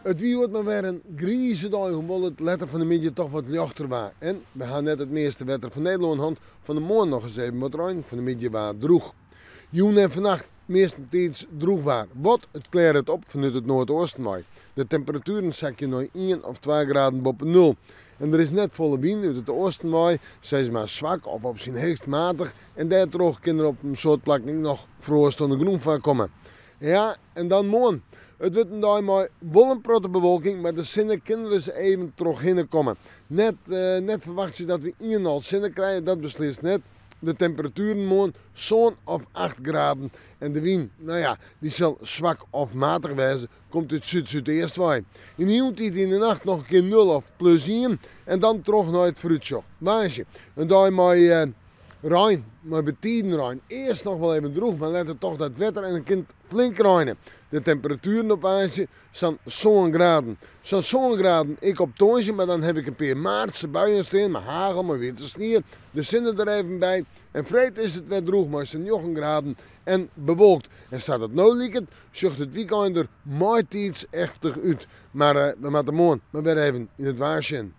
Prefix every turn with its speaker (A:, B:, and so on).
A: It wie hjoed mar wer in grize dei, hoewol it letter fan de middei toch wat ljochter waard. En we ha net it measte wetter fan Nederlân hân. Fan de moarn noch ris even wat rein, fan de middei waard drûch. Jûn en fannacht meastentiids drûch waar. Wat, it klearret op fanút it noardeasten wei. De temperatueren sakje nei ien of twa graden boppe nul. En der is net folle wyn út it oasten wei, sis mar swak of op syn heechst matich en dêrtroch kin der op in soad plakken ek noch froast oan de grûn foarkomme. Ja, en dan moarn. It wurdt in dei mei wol in protte bewolking, mar de sinne kin der ris even trochhinne komme. Net, net ferwachtsje dat we ien en al sinne krije, dat beslist net. De temperatueren moarn sân of acht graden en de wyn, no ja, dy sil swak of matich wêze, komt út súd-súdeast wei. Yn de jûntiid yn de nacht noch in kear nul of plus ien en dan troch nei it foarútsjoch. Woansdei, in dei mei rein, mei betiden rein. Earst noch wol even drûch, mar letter toch dat wetter en it kin flink reine. De temperatueren op woansdei sa'n sân graden. Sa'n sân graden ek op tongersdei, mar dan haw ik in pear maartse buien stean mei hagel, mei wiete snie. De sinne der even by. En freed is it wer drûch mei sa'n njoggen graden en bewolkt. En sa't it no liket, sjocht it wykein der maitiidsechtich út. Mar we moatte moarn mar wer even yn it waar sjen.